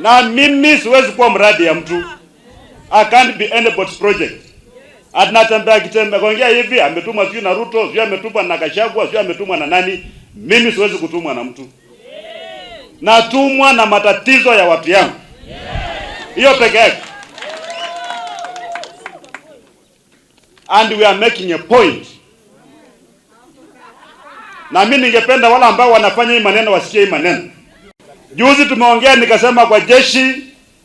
Na mimi siwezi kuwa mradi ya mtu. I can't be anybody's project. Atinatembea kitembea kuongea hivi, ametumwa sijui na Ruto, sijui ametumwa na Gachagua, sijui ametumwa na nani. Mimi siwezi kutumwa na mtu. Natumwa na matatizo ya watu yangu. Hiyo peke yake. And we are making a point. Na mimi ningependa wale ambao wanafanya hii maneno wasikie hii maneno. Juzi tumeongea nikasema kwa jeshi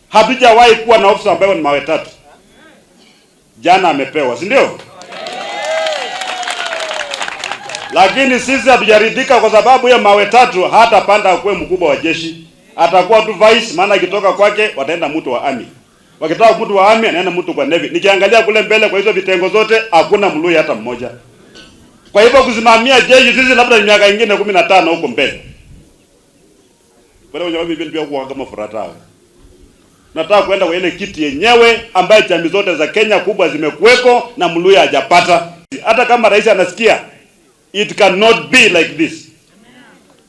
hatujawahi kuwa na ofisa ambaye ni mawe tatu. Jana amepewa, si ndio? Lakini sisi hatujaridhika kwa sababu hiyo mawe tatu hatapanda kuwa mkubwa wa jeshi. Atakuwa tu vice, maana akitoka kwake wataenda mtu wa army. Wakitaka mtu wa army anaenda mtu kwa navy. Nikiangalia kule mbele kwa hizo vitengo zote hakuna Mluya hata mmoja. Kwa hivyo kusimamia jeshi sisi labda miaka ingine 15 huko mbele. Kwa hiyo mimi pia kwa kama furata. Nataka kwenda kwa ile kiti yenyewe ambaye jamii zote za Kenya kubwa zimekuweko na Mluya hajapata. Hata kama rais anasikia, it cannot be like this.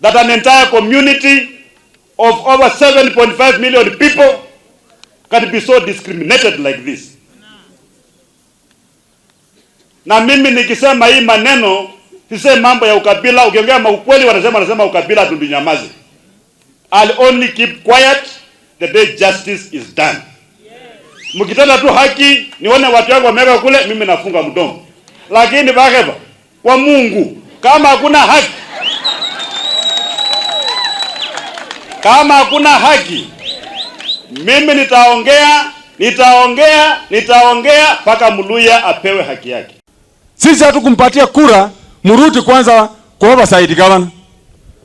That an entire community of over 7.5 million people can be so discriminated like this. Na mimi nikisema hii maneno, sisemi mambo ya ukabila. Ukiongea ukweli wanasema ukabila, tundunyamaze. I'll only keep quiet the day justice is done. Mkitenda tu haki, nione watu wangu wameweka kule, mimi nafunga mdomo. Lakini bakeba kwa Mungu, kama hakuna haki, kama hakuna haki, mimi nitaongea, nitaongea, nitaongea mpaka Mluya apewe haki yake. Sisi hatukumpatia kura Muruti kwanza kwa oversight governor.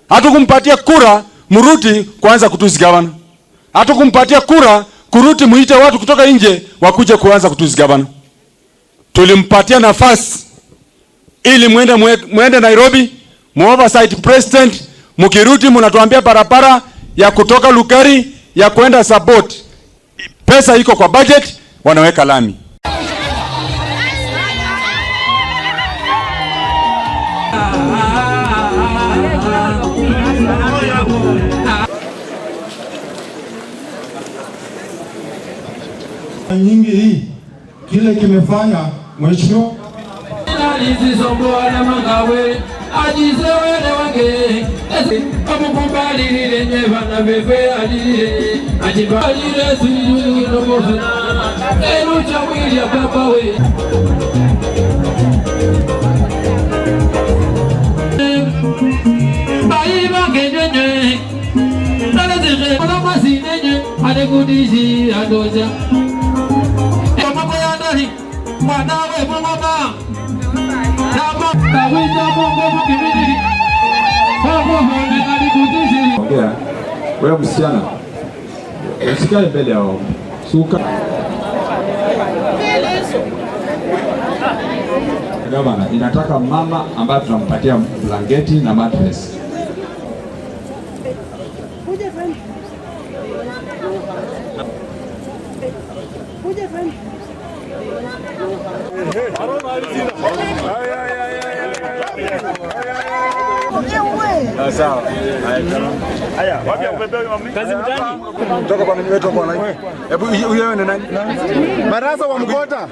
Hatukumpatia kura Muruti kwanza kutusi governor. Hatukumpatia kura Kuruti muite watu kutoka nje wakuje kuanza kutusi governor. Tulimpatia nafasi ili muende Nairobi, mu oversight president, mkiruti mnatuambia barabara ya kutoka Lugari ya kwenda Sabot. Pesa iko kwa budget, wanaweka lami. Nyingi hii kile kimefanya mheshimiwa Ongea. Wewe msichana, usikae mbele yao. Suka. Gavana, inataka mama ambaye tunampatia blanketi na mattress. Toka kwa nani? Toka kwa nani? Hebu huyo ni nani? Barasa wa Mkota.